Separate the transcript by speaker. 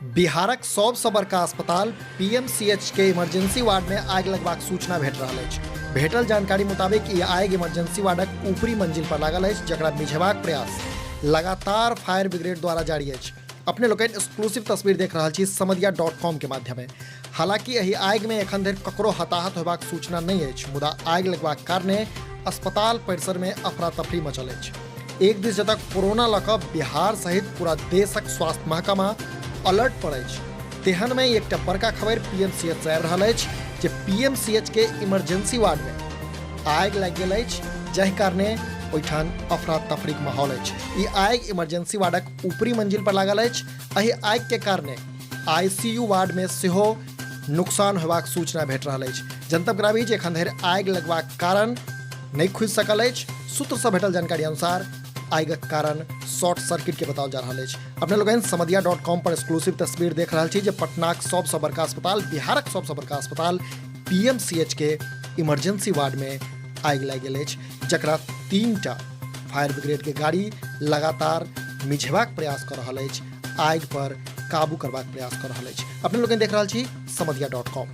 Speaker 1: बिहारक सबसँ बड़का अस्पताल पीएमसीएच के इमरजेंसी वार्ड में आगि लगबाक सूचना भेट रहल अछि। भेटल जानकारी मुताबिक ई आगि इमरजेंसी वार्डक ऊपरी मंजिल पर लागल अछि, जकरा मिझेबाक प्रयास लगातार फायर ब्रिगेड द्वारा जारी अछि। अपने लोकनि एक्सक्लूसिव तस्वीर देख रहल छी समदिया डॉट कॉम के माध्यमे। हालांकि एहि आगि में एखन धरि ककरो हताहत होयबाक सूचना नहि अछि, मुदा आगि लगबाक कारणे अस्पताल परिसर में अफरा तफरी मचल अछि। एक दिस जतऽ कोरोना लऽ कऽ बिहार सहित पूरा देशक स्वास्थ्य महकमा अलर्ट पर अछि, तेहन में एकटा बड़का खबर पीएमसीएच से आबि रहल अछि जे पीएमसीएच के इमरजेंसी वार्ड में आगि लागि गेल अछि, जाहि कारणे ओहिठाम अफरा तफरीक माहौल अछि। ई आगि इमरजेंसी वार्डक ऊपरी मंजिल पर लागल अछि। एहि आगि के कारणे आईसीयू वार्ड में सेहो नुकसान होयबाक सूचना भेट रहल अछि। जनतब कराबी जे एखन धरि आगि लगबाक कारण नहि खुजि सकल अछि। सूत्र से भेटल जानकारी अनुसार आगिक कारण शॉर्ट सर्किट के बताओल जा रहल अछि। अपने लोकनि समदिया डॉट कॉम पर एक्सक्लूसिव तस्वीर देख रहल छी जे पटनाक सबसँ बड़का अस्पताल, बिहारक सबसँ बड़का अस्पताल पीएमसीएच के इमरजेंसी वार्ड में आगि लागि गेल अछि, जकरा 3टा फायर ब्रिगेड के गाड़ी लगातार मिझेबाक प्रयास कऽ रहल अछि, आगि पर काबू करबाक प्रयास कऽ रहल अछि। अपने लोकनि देख रहल छी समदिया डॉट कॉम।